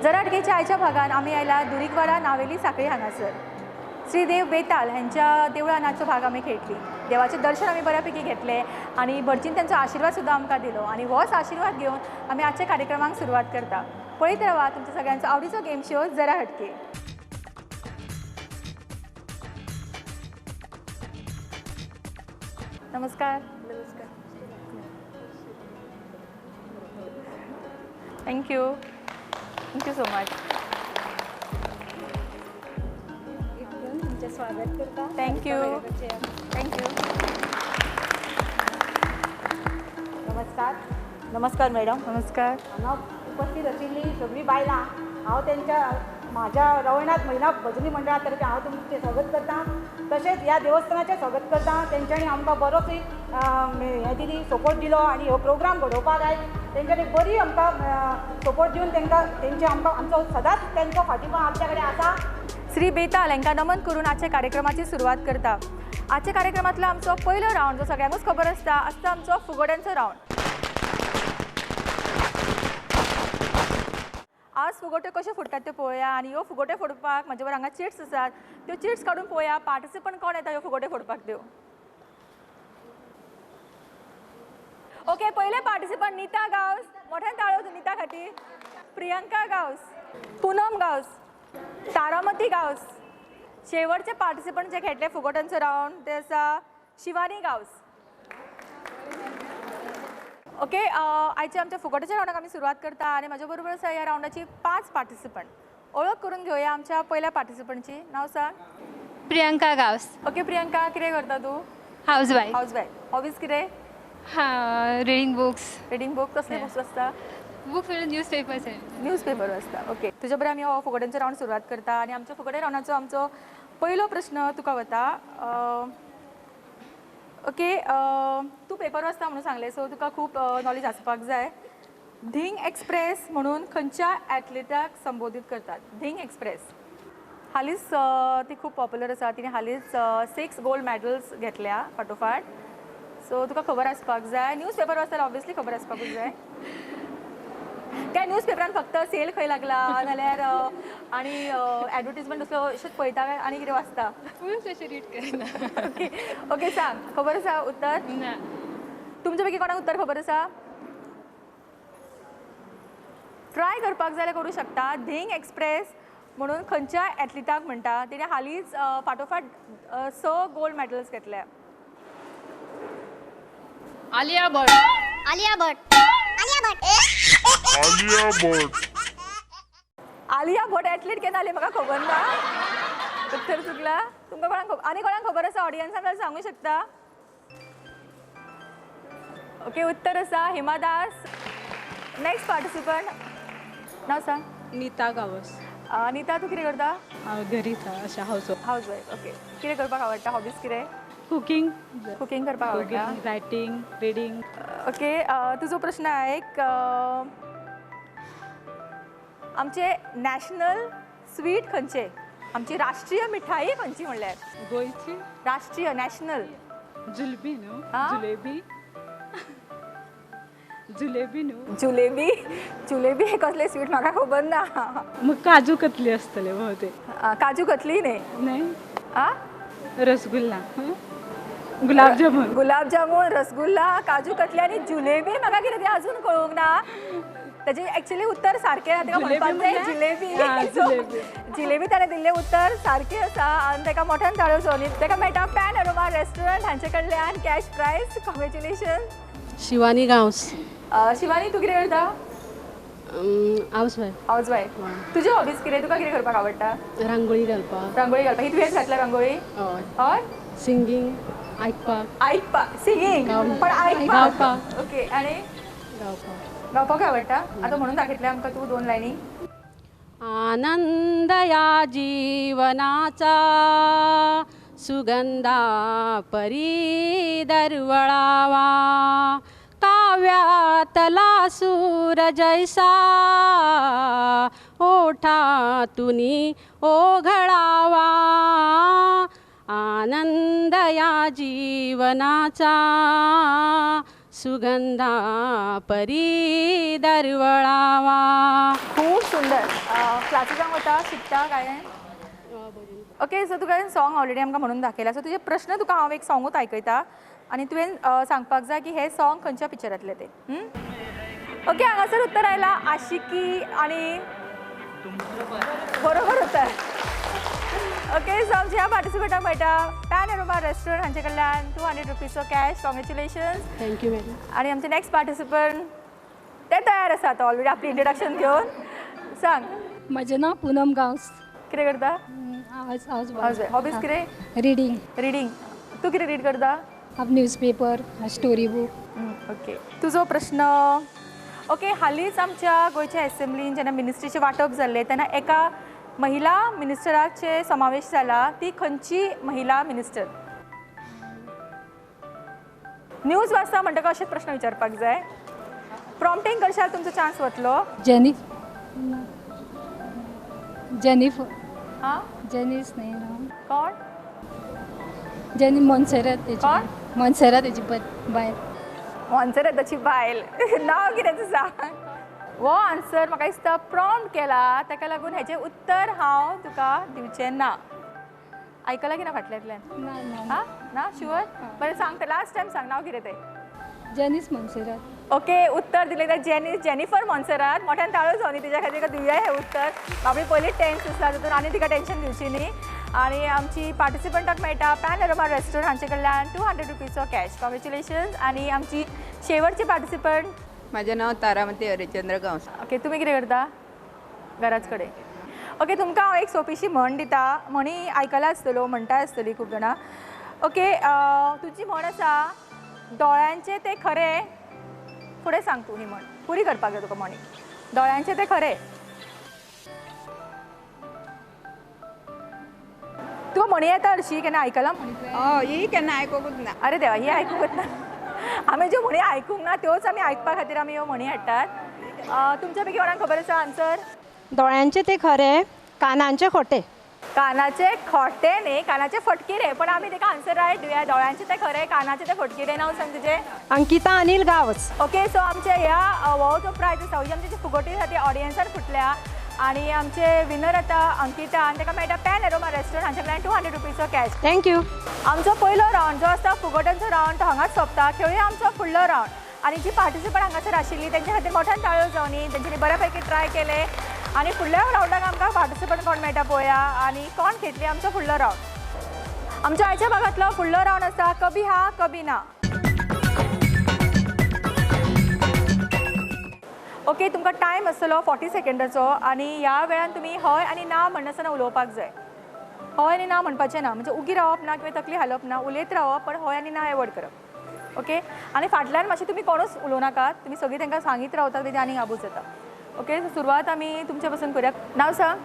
जरा हटकेच्या आयच्या भागान आमी आयला दुरीगवाडा नावेली साखळी हांगासर श्रीदेव बेताल ह्यांच्या देवळानाचो भाग आमी खेळटली. देवाचें दर्शन आमी बऱ्यापैकी घेतलें आनी भटजीन त्यांचो आशिर्वाद सुद्दां आमकां दिलो आनी होच आशिर्वाद घेवन आमी आजच्या कार्यक्रमाक सुरवात करता. पळयत रावा तुमच्या सगळ्यांचो आवडीचो गेम शो जरा हटके. नमस्कार. नमस्कार. Thank you. Thank you so much. तुमचे स्वागत करता. Thank you. Thank you. नमस्कार. नमस्कार मॅडम. नमस्कार. हांगा उपस्थित आशिल्ली सगळीं बायलां, हांव तेंच्या म्हाज्या रवळनाथ महिला भजनी मंडळा तर्फे हांव तुमचें स्वागत करता. तशेंच ह्या देवस्थानाचें स्वागत करता. तेंच्यांनी आमकां बरोच हें दिली, सपोर्ट दिलो आनी हो प्रोग्राम घडोवपाक आयज तेंच्यांनी बरी आमकां सपोर्ट दिवन तांकां तेंचे आमकां आमचो सदांच तेंचो फाटीबळ आमच्या कडेन आसा. श्री बेताल हांकां नमन करून आजच्या कार्यक्रमाची सुरवात करता. आजच्या कार्यक्रमांतलो आमचो पयलो रावंड जो सगळ्यांकूच खबर आसता आसता आमचो फुगोड्यांचो रावंड. आज फुगोट्यो कश्यो फुडटात त्यो पळोवया आनी ह्यो फुगोट्यो फोडपाक म्हजे बरोबर हांगा चिट्स आसात, त्यो चिट्स काडून पळोवया पार्टिसिपंट कोण येता ह्यो फुगोट्यो फोडपाक त्यो. ओके, पयले पार्टिसिपंट नीता गांवस. मोठ्यान ताळयो नीता खातीर. प्रियंका गांवस, पुनम गांवस, तारामती गांवस. शेवटचे पार्टिसिपंट जे खेळटले फुगोट्यांचो रावंड ते आसा शिवानी गांवस. ओके, आयच्या आमच्या फुगोट्याच्या रावंडाक आमी सुरवात करता आनी म्हाज्या बरोबर आसा ह्या रावंडाची 5 पार्टिसिपंट. ओळख करून घेवया आमच्या पयल्या पार्टिसिपंटची. नांव सांग. प्रियंका गांवस. ओके प्रियंका, कितें करता तूं? हावजवायफ. हावजवायफ. हॉबीज कितें? हां, रिडींग बुक्स. Reading book. कसले बुक्स वाचता? Books newspapers. न्यूजपेपर वाचता. ओके, तुज्या बरोबर आमी हो फुगोट्यांचो रावंड सुरवात करता आनी आमच्या फुगोट्या रावंडाचो आमचो पयलो प्रश्न तुका वता. ओके, तूं पेपर वाचता म्हणून सांगलें, सो तुका खूब नॉलेज आसपाक जाय. धींग एक्सप्रेस म्हणून खंयच्या एथलिटाक संबोधीत करतात? धींग एक्सप्रेस हालींच ती खूब पॉप्युलर आसा. तिणें हालींच 6 गोल्ड मॅडल्स घेतल्या फाटोफाट. सो तुका खबर आसपाक जाय. न्यूज पेपर वाचताल्यार ऑब्वियसली खबर आसपाकूच जाय. काय न्यूज पेपरान फक्त सेल खंय लागला नाल्यार आनी एडवर्टीजमेंट असो अशेंच पळयता काय आनी कितें वाचता? फूल तशें रीड करना. ओके ओके, सांग खबर आसा उत्तर? ना. तुमच्या पैकी कोणाक उत्तर खबर आसा? ट्राय करपाक जाल्यार करूं शकता. धींग एक्सप्रेस म्हणून खंयच्या एथलिटाक म्हणटा? तिणें हालींच फाटोफाट 6 गोल्ड मॅडल्स घेतल्या. आलिया भट. आलिया भट. आलिया भट. आलिया भट. आलिया भट एथलीट केन्ना आली म्हाका खबर ना. उत्तर चुकला. तुमकां कोणाक आनी कोणाक खबर आसा ऑडियन्सान जाल्यार सांगू शकता. ओके, उत्तर आसा हिमा दास. नेक्स्ट पार्टिसिपंट, नांव सांग. नीता गांवस. नीता, तूं कितें करता? हांव घरीच अशें हावजवायफ. हावजवायफ. ओके, कितें करपाक आवडटा? हॉबीज कितें? कुकींग. कुकींग करपाक आवडटा. Writing, reading. ओके, तुजो प्रश्न एक, आमचे नॅशनल स्वीट खंयचे? आमची राष्ट्रीय मिठाई खंयची म्हणल्यार? गोंयची राष्ट्रीय नॅशनल जुलेबी न्हू? जुलेबी. जुलेबी न्हू? जुलेबी. जुलेबी हे कसले स्वीट म्हाका खबर ना. मग काजू कतली आसतले बहुतेक. काजू कतली न्ही? न्ही. आ, रसगुल्ला, गुलाबजामुन. गुलाबजामुन, रसगुल्ला, काजू कतली आनी जुलेबी म्हाका कितें तें अजून कळूंक ना. ताजें एक्चुअली उत्तर सारकें ताका म्हणपाक जाय जिलेबी. जिलेबी ताणें दिल्लें उत्तर सारकें आसा आनी ताका मोठ्यान ताळयो सोनी. ताका मेळटा पॅन अरोमा रेस्टॉरंट हांचे कडल्यान cash prize. Congratulation. Shivani Gawas. Shivani, तूं कितें करता? हावजवायफ. हावजवायफ. तुजी हॉबीज कितें? तुका कितें करपाक आवडटा? रांगोळी घालपाक. रांगोळी घालपाक. ही तुवें घातल्या रांगोळी? हय. हय. सिंगींग, आयकपाक. आयकपाक, सिंगींग पण आयकपाक. ओके, आनी गावपाक. गावपाक आवडटा. आतां म्हणून दाखयतलें आमकां तूं 2 लायनी. आनंद या जीवनाचा सुगंधा परी दरवळावा, काव्यातला सूर जैसा ओठातुनी ओघळावा, आनंद या जीवनाचा सुगंधा परी दरवळावा. खूब सुंदर. क्लासीसांक वता, शिकता गायन? ओके, सो तुका सॉंग ऑलरेडी आमकां म्हणून दाखयला. सो तुजे प्रश्न तुका हांव एक सॉंगूच आयकयता आनी तुवें सांगपाक जाय की हें सॉंग खंयच्या पिक्चरांतलें तें. ओके, हांगासर उत्तर आयला आशिकी आनी बरोबर उत्तर. ओके, सो आमच्या ह्या पार्टिसिपेंटाक मेळटा पॅनोरमा रेस्टॉरंट हांचे कडल्यान 200 रुपीजचो cash. Congratulations. Thank you madam. आनी आमचे नेक्स्ट पार्टिसिपंट ते तयार आसात ऑलरेडी आपली इंट्रोडक्शन घेवन. सांग. म्हजें नांव पुनम गांवस. कितें करता? हावज हावज हावज हॉबीज कितें? रिडींग. रिडींग. तूं कितें रीड करता? हांव न्यूजपेपर, स्टोरी बूक. ओके, तुजो प्रश्न. ओके, हालींच आमच्या गोंयच्या एसेंब्लीन जेन्ना मिनिस्ट्रीचें वांटप जाल्लें तेन्ना एका महिला मिनिस्टराचे समावेश जाला, ती खंयची महिला मिनिस्टर? न्यूज वाचता म्हणटकच अशेच प्रश्न विचारपाक जाय. प्रॉम्प्टींग करशात तुमचो चान्स वतलो. जेनी जेनिफ हां, जेनीस न्ही नांव? कोण? जेनी मोन्सेरात तेजी. कोण? मोन्सेरात तेजी बायल. मोन्सेराताची बायल नांव कितें तें सांग. हो आन्सर म्हाका दिसता प्रॉम्प्ट केला, ताका लागून हेजें उत्तर हांव तुका दिवचें ना. आयकलां की ना फाटल्यांतल्यान? ना ना. हां, ना शुअर? बरें सांग, लास्ट टायम सांग नांव कितें तें. जेनीस मोन्सेरात. ओके, उत्तर दिलें तें जेनी जेनिफर मोन्सेरात. मोठ्यान ताळो जावनी तिच्या खातीर दिवया हें उत्तर. बाबडी पयलींच टेन्स आसता तितून आनी तिका टेंशन दिवची न्ही. आनी आमची पार्टिसिपंटाक मेळटा पॅनोरमा रेस्टॉरंट हांचे कडल्यान 200 रुपीजचो कॅश. कॉंग्रेच्युलेशन्स. आनी आमची शेवटची पार्टिसिपंट. म्हजें नांव तारामती हरिचंद्र गांवस. ओके, तुमी कितें करता घराच कडेन? ओके, तुमकां हांव एक सोंपीशी म्हण दिता. म्हणी आयकला आसतल्यो, म्हणटा आसतली खूब जाणां. ओके, तुजी म्हण आसा दोळ्यांचें तें खरें. फुडें सांग तूं ही म्हण पुरी करपाक जाय तुका. म्हणी दोळ्यांचें तें खरें. तुका म्हणी येता हरशी? केन्ना आयकलां म्हणी? हय, ही केन्ना आयकूंकच ना. अरे देवा, ही आयकूंकच ना. आमी ज्यो म्हणी आयकूंक ना त्योच आमी आयकपा खातीर आमी ह्यो म्हणी हाडटात. तुमच्या पैकी कोणाक खबर आसा आन्सर? दोळ्यांचे ते खरे, कानांचे खोटे. कानाचे खोटे न्ही, कानाचे फटकिरे. पण आमी ताका आन्सर रायट दिवया. दोळ्यांचे ते खरे, कानाचे ते फटकिरे. नांव सांग तुजें. अंकिता अनिल गांवस. ओके, सो आमचे ह्या हो जो प्रायज आसा ही आमची फुगोटी आसा ती ऑडियन्सान फुटल्या आनी आमचे विनर आतां अंकिता आनी ताका मेळटा पॅनोरमा रेस्टॉरंट हांचे कडल्यान 200 रुपीजचो कॅश. Thank you. आमचो पयलो रावंड जो आसता फुगोट्यांचो रावंड तो हांगाच सोंपता. खेळुया आमचो फुडलो रावंड. आनी जी पार्टिसिपंट हांगासर आशिल्ली तेंच्या खातीर मोठ्यान ताळयो जावनी. तेंच्यांनी बऱ्या पैकी ट्राय केले आनी फुडल्या रावंडाक आमकां पार्टिसिपंट कोण मेळटा पळोवया आनी कोण घेतली आमचो फुडलो रावंड. आमच्या आयच्या भागांतलो फुडलो रावंड आसा कभी हा कभी ना. ओके, तुमकां टायम आसतलो 40 सेकंडाचो आनी ह्या वेळान तुमी हय आनी ना म्हणनासतना उलोवपाक जाय. हय आनी ना म्हणपाचें ना, म्हणजे उगी रावप ना किंवा तकली हालप ना, उलयत रावप पण हय आनी ना एवॉयड करप. ओके, आनी फाटल्यान मातशें तुमी कोणूच उलोवं नाकात, तुमी सगळीं तांकां सांगीत रावतात ते आनीक आबूज जाता. ओके, सो सुरवात आमी तुमच्या पासून करूया. नांव सांग.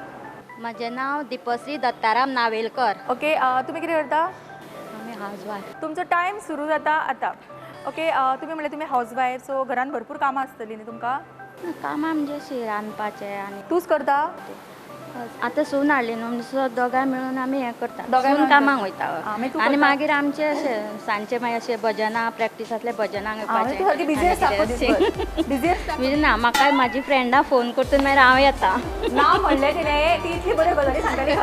म्हजें नांव दीपश्री दत्ताराम नावेलकर. ओके, तुमी कितें करता? आमी हावजवायफ. तुमचो टायम सुरू जाता आतां. ओके, तुमी म्हणलें तुमी हावजवायफ, सो घरान भरपूर कामां आसतलीं न्ही तुमकां? कामां म्हणजे अशीं रांदपाचें आनी तूंच करता? आतां सून हाडली न्हू, सो दोगांय मेळून आमी हें करता. दोगांय सून कामाक वयता आनी मागीर आमचे अशें सांजचे मागीर अशें भजनां प्रॅक्टीस आसले भजनांक वचपाचें. बिजी आसता? बिजी ना, म्हाका म्हाजी फ्रेंडां फोन करता मागीर हांव येता. ना म्हणलें तिणें, ती इतली बऱ्यो गजाली सांगताली.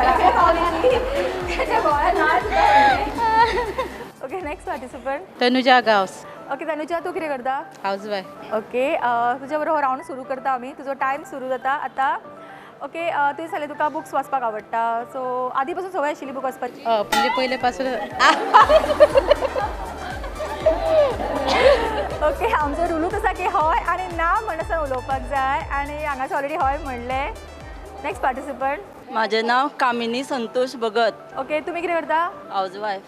Okay, next participant. Tanuja Gawas. Okay Tanuja, तूं कितें करता? हावजवायफ. ओके, तुज्या बरोबर रावंड सुरू करता आमी. तुजो टायम सुरू जाता आतां. ओके, तुवें सांगलें तुका बुक्स वाचपाक आवडटा, सो आदी पासून संवय आशिल्ली बूक वाचपाची? म्हणजे पयले पासून. ओके, आमचो रुलूच आसा की हय आनी ना म्हणनासतना उलोवपाक जाय आनी हांगासर ऑलरेडी हय म्हणलें. Next participant. म्हजें नांव कामिनी संतोष भगत. ओके, तुमी कितें करता? हावजवायफ.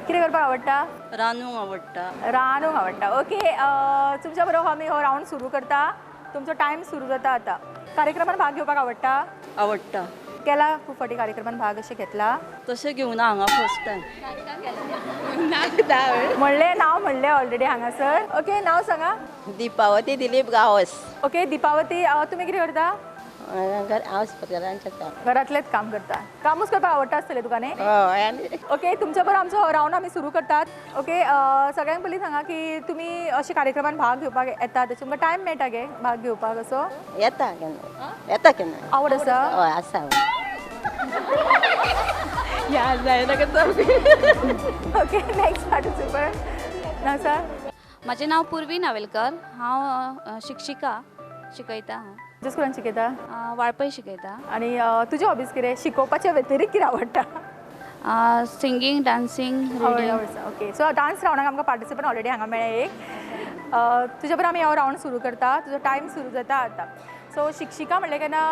कितें करपाक आवडटा? रांदूंक आवडटा. रांदूंक आवडटा. ओके, तुमच्या बरोबर आमी हो रावंड सुरू करता. तुमचो टायम सुरू जाता आतां. कार्यक्रमान भाग घेवपाक आवडटा? आवडटा. केला खूब फावटी कार्यक्रमान भाग अशें घेतला? तशें घेवना, हांगा फर्स्ट टायम. म्हणलें नांव म्हणलें ऑलरेडी हांगासर. ओके, नांव सांगा. दीपावती दिलीप गांवस. ओके दीपावती, तुमी कितें करता? हांव घरांतलेंच काम करता. कामूच करपाक आवडटा आसतलें तुका न्ही? हय. ओके, तुमच्या बरोबर आमचो रावंड आमी सुरू करतात. ओके, सगळ्यांक पयलीं सांगा की तुमी अशे कार्यक्रमान भाग घेवपाक येता, तशें तुमकां टायम मेळटा गे भाग घेवपाक असो? येता केन्ना, येता केन्ना. आवड आसा? हय आसा. याद जायना का. ओके, नेक्स्ट पार्टिसिपंट आसा. म्हजें नांव पूर्वी नावेलकर. हांव शिक्षिका, शिकयता. हांव तुज्या स्कुलान शिकयता? वाळपय शिकयता. आनी तुजी हॉबीज कितें? शिकोवपाच्या व्यतिरिक्त कितें आवडटा? Singing, dancing. Okay, so dance रावंडाक आमकां पार्टिसिपंट ऑलरेडी हांगा मेळ्ळें एक. तुज्या बरोबर आमी हो रावंड सुरू करता. तुजो टायम सुरू जाता आतां. सो शिक्षिका म्हणलें केन्ना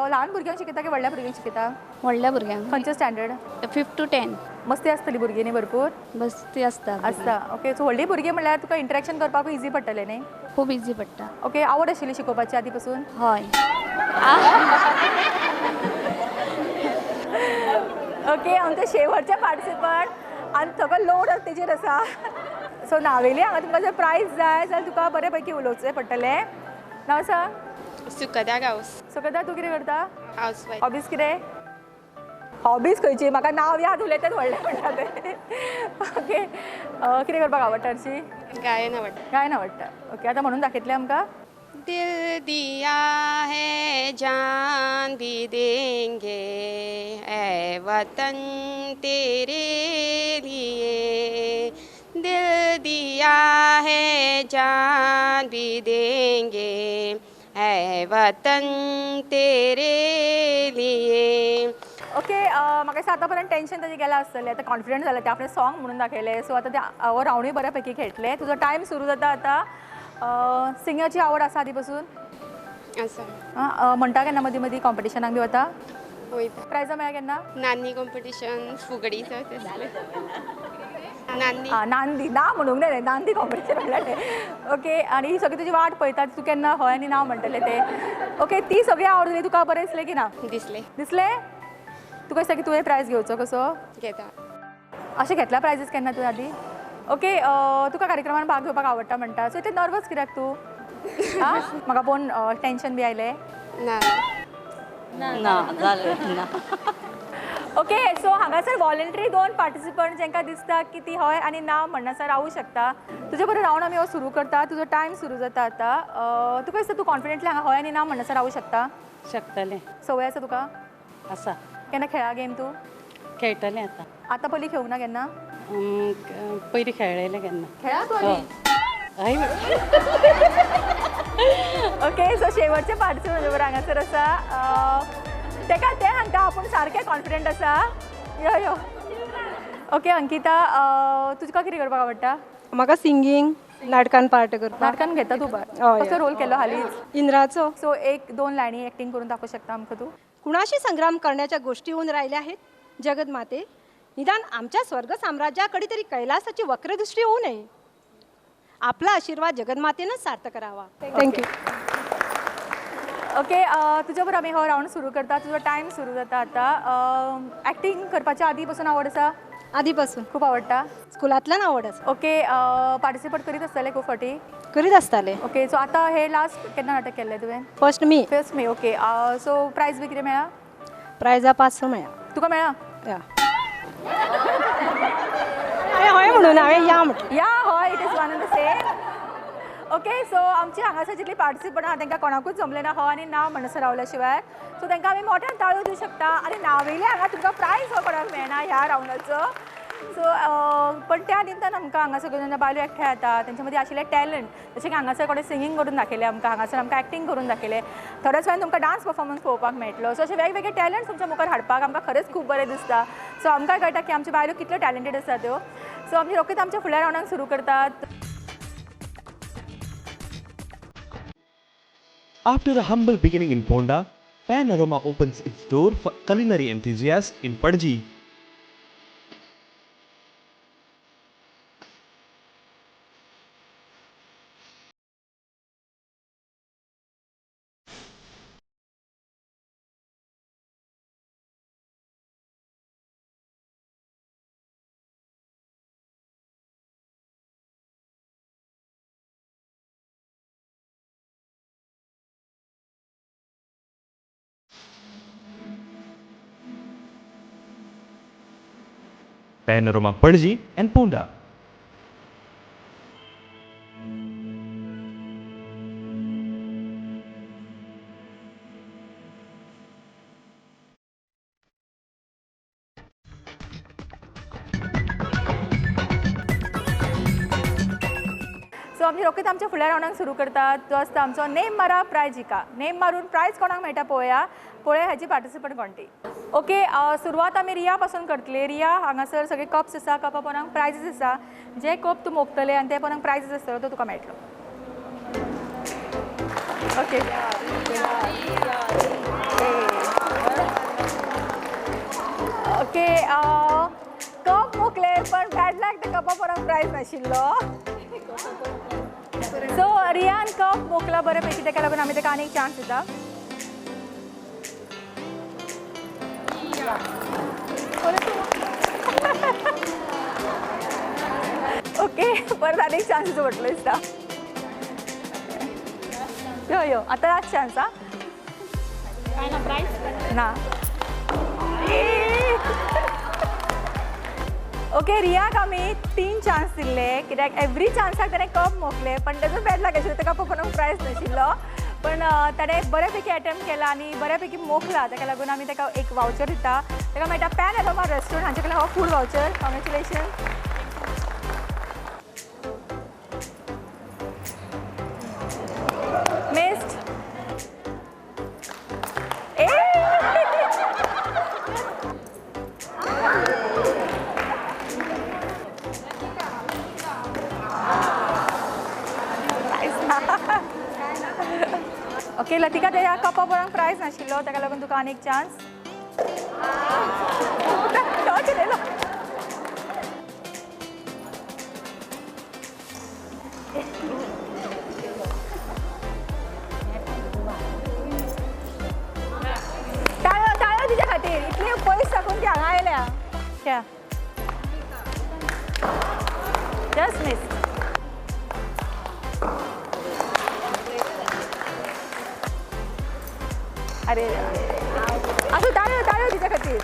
ल्हान भुरग्यांक शिकयता की व्हडल्या भुरग्यांक शिकयता? व्हडल्या भुरग्यांक. खंयचें स्टँडर्ड? 5 to 10. मस्ती आसतली भुरगीं न्ही भरपूर? मस्ती आसता. आसता. ओके, सो व्हडली भुरगीं म्हणल्यार तुका इंटरेक्शन करपाक इजी पडटलें न्ही? खूब इजी पडटा. ओके, आवड आशिल्ली शिकोवपाची आदी पासून? हय. ओके, आमचे शेवटचे पार्टिसिपंट आनी सगळो लोड तेजेर आसा. सो नावेली हांगा तुमकां जर प्रायज जाय जाल्यार तुका बरे पैकी उलोवचें पडटलें. नांव सांग. सुखदा गांवस. सुखदा, तूं कितें करता? हावसवायफ. हॉबीज कितें? हॉबीज खंयची? म्हाका नांव याद उलयतात व्हडलें म्हणटा तें. ओके, कितें करपाक आवडटा हरशीं? गायन आवडटा. गायन आवडटा. ओके, आतां म्हणून दाखयतलें आमकां? दिल दिया है जान भी देंगे ऐ वतन तेरे लिए, दिल दिया है जान भी देंगे ऐ वतन तेरे लिए. ओके, म्हाका दिसता आतां पर्यंत टेंशन ताजें गेलां आसतलें. आतां कॉन्फिडंट जालें, तें आपणें सॉंग म्हणून दाखयलें. सो आतां तें हो रावंडूय बऱ्या पैकी खेळटलें. तुजो टायम सुरू जाता आतां. सिंगाची आवड आसा आदी पासून? आसा. म्हणटा केन्ना मदीं मदीं कॉम्पिटिशनाक बी वता? वयता. प्रायजां मेळ्ळा केन्ना? नांदी कॉम्पिटिशन, फुगडी. नांदी. आं, नांदी ना म्हणूंक न्हय, नांदी कॉम्पिटिशन म्हणल्यार तें. ओके, आनी ही सगळी तुजी वाट पळयता तूं केन्ना हय आनी ना म्हणटलें तें. ओके, ती सगळी आवड जाली तुका, बरें दिसलें की ना? दिसलें. दिसलें? तुका दिसता की तुवें प्रायज घेवचो कसो? घेता. अशें घेतला प्रायजीस केन्ना तुवें आदीं? ओके, तुका कार्यक्रमान भाग घेवपाक आवडटा म्हणटा, सो इतलें नर्वस कित्याक तूं? आं, म्हाका पळोवन टेंशन बी आयलें? ना ना जालें ना. ओके, सो हांगासर वॉलंटरी 2 पार्टिसिपंट जांकां दिसता की ती हय आनी ना म्हणनासर रावूं शकता. तुजे बरोबर रावंड आमी हो सुरू करता. तुजो टायम सुरू जाता आतां. तुका दिसता तूं कॉन्फिडंटली हांगा हय आनी ना म्हणनासर रावूं शकता? शकतलें. संवय आसा तुका? आसा. केन्ना खेळा गेम तूं? खेळटलें आतां. आतां पयलीं खेळूंक ना केन्ना? पयलीं खेळ्ळेलें केन्ना. खेळा तूं आनी? हय. ओके, सो शेवटचे पार्टिसिपंट म्हजे बरोबर हांगासर आसा. तेका तें सांगता आपूण सारकें कॉन्फिडंट आसा. यो यो. ओके अंकिता, तुका कितें करपाक आवडटा? म्हाका सिंगींग, नाटकान पार्ट करपाक. नाटकान घेता तूं पार्ट? कसो रोल केलो हालींच? इंद्राचो. सो 1-2 लायनी एक्टींग करून दाखोवंक शकता आमकां तूं? कुणाशी संग्राम करण्याच्या गोष्टी होऊन राहिल्या आहेत जगदमाते, निदान आमच्या स्वर्ग साम्राज्याकडे तरी कैलासाची वक्रदृष्टी होऊ नये. आपला आशीर्वाद जगन्मातेनंच सार्थ करावा. Thank you. Okay, तुज्या बरोबर आमी हो रावंड सुरू करता. तुजो टायम सुरू जाता आतां. एक्टींग करपाच्या आदी पासून आवड आसा? आदी पासून खूब आवडटा? स्कुलांतल्यान आवड आसा. ओके, पार्टिसिपेट करीत आसतले खूब फावटी? करीत आसताले. ओके, सो आतां हे लास्ट केन्ना नाटक केल्लें तुवें? First May. First May. Okay, so prize बी कितें मेळ्ळा? प्रायजा 500 मेळ्ळा. तुका मेळ्ळा? हय म्हणून हांवें या म्हटलें. या हय, it is one and the same. Okay, so आमची हांगासर जितली पार्टिसिपंट आहा तांकां कोणाकूच जमलें ना हय आनी ना म्हणसर रावल्या शिवाय. सो तांकां आमी मोठ्यान ताळयो दिवं शकता. आनी नावेली हांगा तुमकां प्रायज हो कोणाक मेळना ह्या रावंडाचो. सो पण त्या निमतान आमकां हांगा सगळ्यो जेन्ना बायलो एकठांय येता तेंच्या मदीं आशिल्लें टॅलंट, जशें की हांगासर कोणें सिंगींग करून दाखयलें आमकां, हांगासर आमकां एक्टींग करून दाखयलें, थोड्याच वेळान तुमकां डान्स परफॉर्मन्स पळोवपाक मेळटलो. सो अशे वेगवेगळे टॅलंट्स तुमच्या मुखार हाडपाक आमकां खरेंच खूब बरें दिसता. सो आमकां कळटा की आमच्यो बायलो कितल्यो टॅलंटेड आसा त्यो. सो आमी रोखडीच आमच्या फुडल्या रावंडाक सुरू करतात. After a humble beginning in Ponda, Panorama opens its door for culinary enthusiasts in Panaji. Panorama Panaji and Ponda. So आमची रोखडीच आमच्या फुडल्या रावंडाक सुरू करतात. तो आसता आमचो नेम मारा प्रायज जिका. नेम मारून प्रायज कोणाक मेळटा पळोवया. पळोवया हाची पार्टिसिपंट कोण ती. ओके, सुरवात आमी रिया पासून करतले. रिया, हांगासर सगळे कप्स आसा, कपा पोनाक प्रायजीस आसा. जे कप तूं मोगतले आनी ते पोनाक प्रायजीस आसतलो तो तुका मेळटलो. ओके ओके, कप मोखले पण बॅड लक, ते कपा पोनाक प्रायज नाशिल्लो. सो रियान कप मोखला बऱ्यापैकी, ताका लागून आमी ताका आनीक चान्स दिता. ओके, परत आनीक चान्स दिवचो पडटलो दिसता. यो यो, आतां लास्ट चान्स. आं, ना. ओके, रियाक आमी 3 चान्स दिल्ले कित्याक एवरी चान्साक ताणें कप मोखले, पण ताजो बॅड लक आशिल्लो, ताका कोणाक प्रायज नाशिल्लो. पण ताणें बऱ्यापैकी एटेम्प्ट केला आनी बऱ्यापैकी मोखला, ताका लागून आमी ताका एक वावचर दिता. ताका मेळटा पॅन एरोमा रेस्टॉरंट हांचे कडल्यान हो food voucher. Congratulation. Missed. Okay Latika, त्या कपा बरोबर प्रायज नाशिल्लो, ताका लागून तुका आनीक चान्स. टाळयो टाळयो तिच्या खातीर, इतले पयस साकून ती हांगा आयल्या. Just miss. अरे असं टाळयो टाळयो तिच्या खातीर.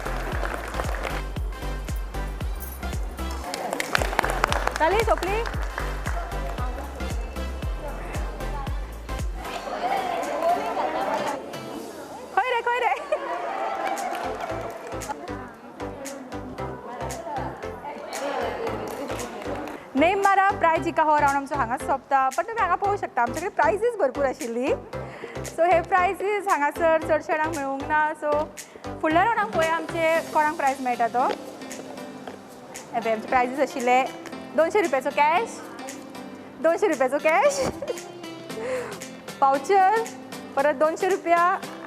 जाली सोंपली. खंय रे खंय रे. नेम मारा प्रायज जिका हो रावंड आमचो हांगाच सोंपता. पण तुमी हांगा पळोवंक शकता आमचे कडेन प्रायजीस भरपूर आशिल्ली. सो हे प्रायजीस हांगासर चडशे जाणांक मेळूंक ना. सो फुडल्या रावंडाक पळोवया आमचे कोणाक प्रायज मेळटा तो. हे पळय आमचे प्रायजीस आशिल्ले 200 रुपयाचो कॅश, 200 रुपयाचो कॅश पावचर, परत 200 रुपया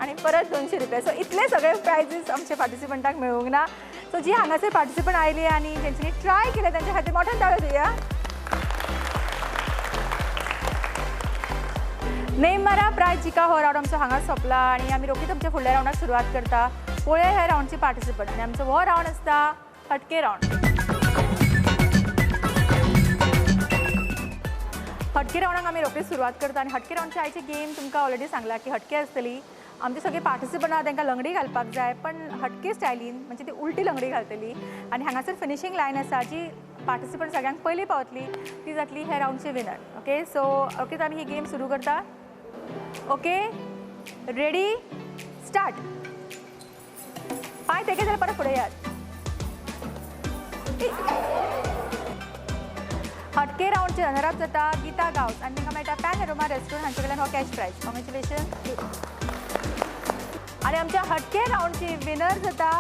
आनी परत 200 रुपया. सो इतले सगळे प्रायजीस आमचे पार्टिसिपंटांक मेळूंक ना. सो जी हांगासर पार्टिसिपंट आयली आनी जेंच्यांनी ट्राय केलें तांच्या खातीर मोठ्यान ताळयो दिवया. नेम मारा प्रायज जिका हो रावंड आमचो हांगाच सोंपला आनी आमी रोखडीच आमच्या फुडल्या रावंडाक सुरवात करता. पळोवया ह्या रावंडची पार्टिसिपंट आनी आमचो हो रावंड आसता हटके रावंड. हटके रावंडाक आमी रोखडीच सुरवात करता आनी हटके रावंडची आयची गेम तुमकां ऑलरेडी सांगला की हटके आसतली. आमचे सगळे पार्टिसिपंट आहा तांकां लंगडी घालपाक जाय, पण हटके स्टायलीन, म्हणजे ती उलटी लंगडी घालतली. आनी हांगासर फिनिशींग लायन आसा, जी पार्टिसिपंट सगळ्यांक पयलीं पावतली ती जातली ह्या रावंडची विनर. ओके, सो रोखडीच आमी ही गेम सुरू करता. Okay, ready start. पांय तेके जाल्यार परत फुडें यात. हटके रावंडचे रनर अप जाता गीता गांवस आनी तांकां मेळटा पॅन एरोमा रेस्टॉरंट हांचे कडल्यान हो कॅश प्रायज. कॉंग्रेच्युलेशन. आनी आमच्या हटके रावंडची विनर जाता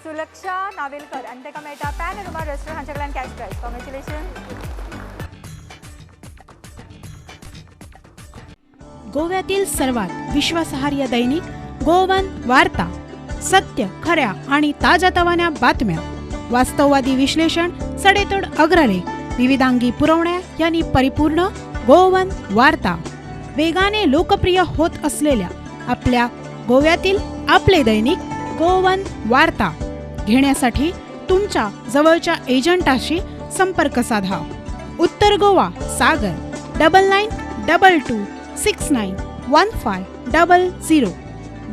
सुलक्षा नावेलकर आनी ताका मेळटा पॅन एरोमा रेस्टॉरंट हांचे कडल्यान कॅश प्रायज. कॉंग्रेच्युलेशन. गोव्यातील सर्वात विश्वासार्ह दैनिक गोवन वार्ता, सत्य, खऱ्या आणि ताज्या बातम्या, वास्तववादी विश्लेषण, सडेतोड अग्रलेख, विविधांगी पुरवण्या यांनी परिपूर्ण गोवन वार्ता. वेगाने लोकप्रिय होत असलेल्या आपल्या गोव्यातील आपले दैनिक गोवन वार्ता घेण्यासाठी तुमच्या जवळच्या एजंटाशी संपर्क साधा. उत्तर गोवा सागर 9922 6915 00.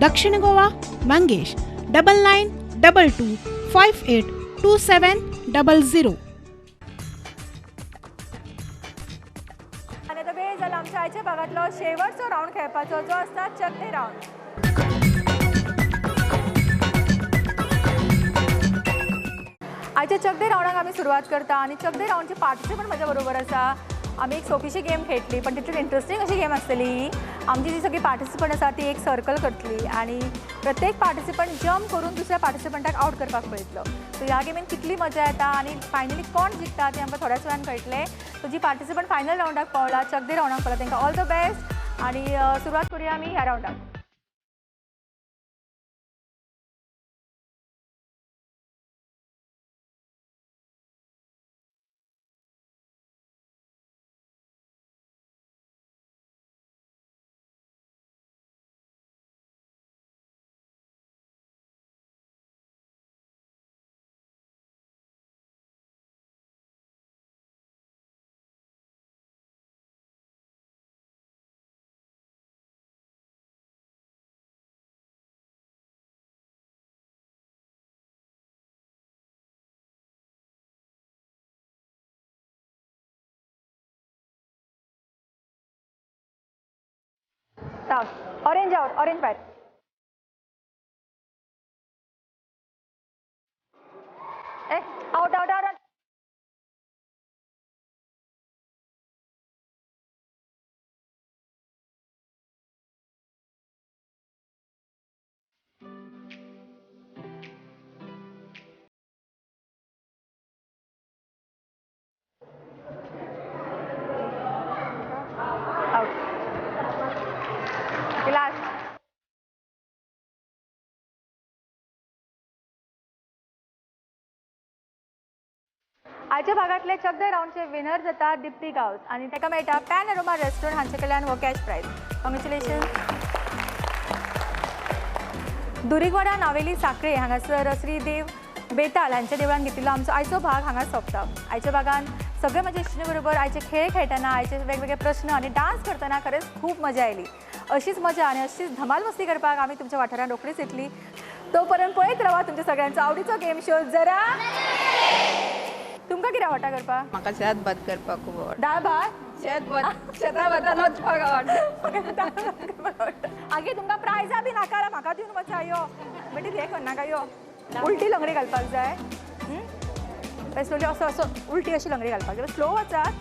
दक्षिण गोवा मंगेश 9922 58 2700. आनी आतां वेळ जाला आमच्या आयच्या भागांतलो शेवटचो रावंड खेळपाचो, जो आसता चक दे रावंड. आयच्या चक दे रावंडाक आमी सुरवात करता आनी चक दे रावंडचे पार्टिसिपंट म्हज्या बरोबर आसा. आमी एक सोपीशी गेम खेळटली, पण तितली इंट्रस्टींग अशी गेम आसतली. आमची जी सगळी पार्टिसिपंट आसा ती एक सर्कल करतली आनी प्रत्येक पार्टिसिपंट जम्प करून दुसऱ्या पार्टिसिपंटाक आवट करपाक पळयतलो. सो ह्या गेमीन कितली मजा येता आनी फायनली कोण जिखता तें आमकां थोड्याच वेळान कळटलें. सो जी पार्टिसिपंट फायनल रावंडाक पावला, चक दे रावंडाक पावला, तांकां ऑल the best. आनी सुरवात करूया आमी ह्या रावंडाक. ऑरेंज आउट, ऑरेंज भायर. ए आउट आउट आउट. आयच्या भागांतले चक दे रावंडचे विनर जाता दिप्ती गांवस आनी ताका मेळटा पॅन अरोमा रेस्टॉरंट हांचे कडल्यान हो कॅश प्रायज. कॉंग्रेच्युलेशन. दुरीगवाडा नावेली साखळे हांगासर श्री देव बेताल हांच्या देवळान घेतिल्लो आमचो आयचो भाग हांगा सोंपता. आयच्या भागान सगळे म्हजे इश्टिणी बरोबर आयचे खेळ खेळटना, आयचे वेगवेगळे प्रश्न आनी डान्स करतना खरेंच खूब मजा आयली. अशीच मजा आनी अशीच धमाल मस्ती करपाक आमी तुमच्या वाठारान रोखडीच येतली. तो पर्यंत पळयत रावा तुमच्या सगळ्यांचो आवडीचो गेम शो जरा. तुमकां कितें आवडटा करपाक? म्हाका शेत भात करपाक खूब आवडटा. दाळ भात? शेत भात, शेता भातान वचपाक आवडटा. आगे तुमकां प्रायजां बी नाका, म्हाका दिवन वचा. यो बेटी, हें करनाका, यो उलटी लंगडी घालपाक जाय. स्लोली असो असो उलटी अशी लंगडी घालपाक जाय. स्लो वचात.